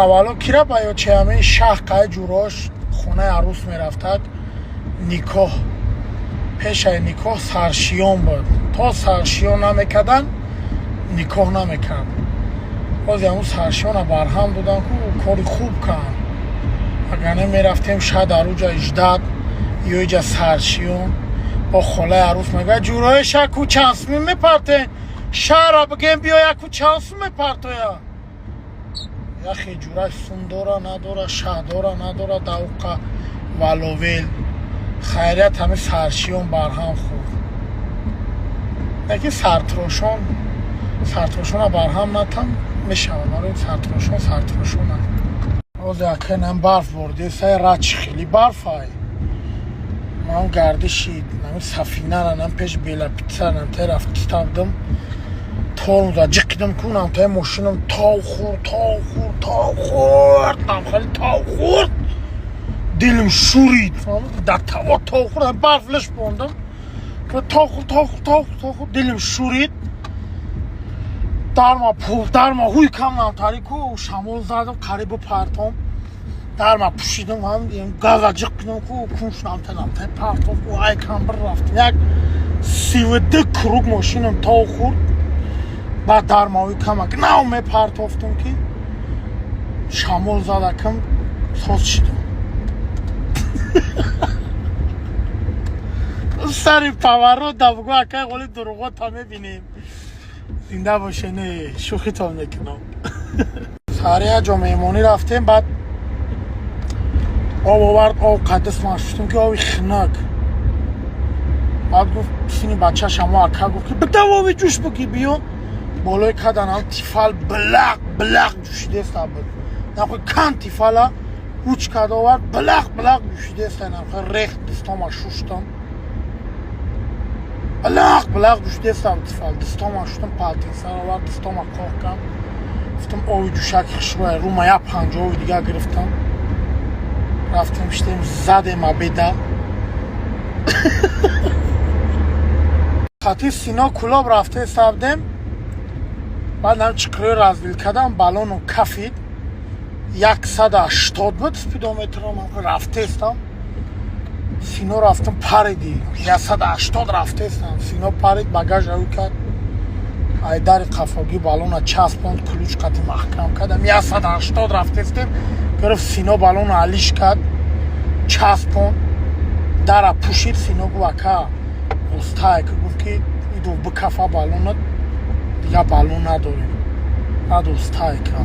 Аввало кира ба ёд чи ҳамин шаҳ қай ҷурош хонаи арӯс мерафтад, никоҳ, пешаи никоҳ саршиён буд. То саршиён намекардан, никоҳ намекард. Боз ҳамун саршиёна барҳам додан ку, кори хуб кард. Агар не, мерафтем шаҳ дар уҷа ждать ё иҷа саршиён бо холаи арӯс мегӯяд: «Ҷурои ша ку, чанд сумӣ мепартен?» Шаҳра бигем, биё, яку чанд сум мепартоя? Яхе ҷурай сум дора, надора, шаҳ дора, надора, давқа валовел. Хайрият, ҳамин саршиён барҳам хӯрд. Лекин сартирошон, сартирошона барҳам натам мешавад. Барои сартирошон сартирошона. Ҳозир акай нам барф бордесай, рачи хеле барфай. Ман гардиши нами сафинара нам пеш Белапица нам тай рафтиста будам, тормоза ҷиқидам ку, нам тай мошинам тов хӯрд, тов хӯрд, тов хӯрд, нам хеле тов хӯрд, дилим шурид. Дар таво тов хӯрд, барф лиш бондам, тов хӯрд, тов хӯрд, тов хӯрд, тов хӯрд, дилим шурид. Дарма пул дарма ҳуй кам нам тари ку, шамол задам, қарибу партом. Дарма пӯшидам, ҳам газа ҷиқ кунам ку, кунш намта намта партов ку, ай кам бир рафтам. Як 32 круг мошинам тов хӯрд. Баъд дармаҳои камак нав мепартофтам, ки шамол задакам, соз шидам. Сари поворот да бугу: «Акай Ғоли, дуруғота мебинем, зинда боше». Не, шӯхитон мекунам. Сари як ҷо меҳмонӣ рафтем, баъд об овард, об қадис ман шуштум, ки оби хинак. Баъд гуфт сини бачаш, амо ака гуфт, ки бидав, оби ҷӯш буки, биё. Болои каданам Тефал билақ билақ ҷӯшидеста буд. Нахой кан Тефала уч кад овард, билақ билақ ҷӯшидеста. Нахой рехт, дистома шуштам, билақ билақ ҷӯшидеста Тефал. Дистома шуштам, полотенца р овард, дистома қоқ кам. Гуфтам, оби ҷӯшаки хушрӯя рума, як панҷоҳови дигар гирифтам, рафтем, шитем, задем обед а. Хати Сино Кулоб рафте сабдем. Баъд нам чиқирои развил кардам, баллону кафид, 180 буд спидометром. Рафтестам Сино, рафтам, париди, 180 рафтестам. Сино парид, багаж авӣ кард, айдари қафогӣ баллона часпонд, ключ қати маҳкам кардам. 180 рафтестем, гирифт Сино, баллона алиш кард, часпонд, дара пӯшид. Сино гуфт: «Ака, устае ки гуфт, ки иду бикафа баллонат, дигар баллон надорем». Баъд устае ка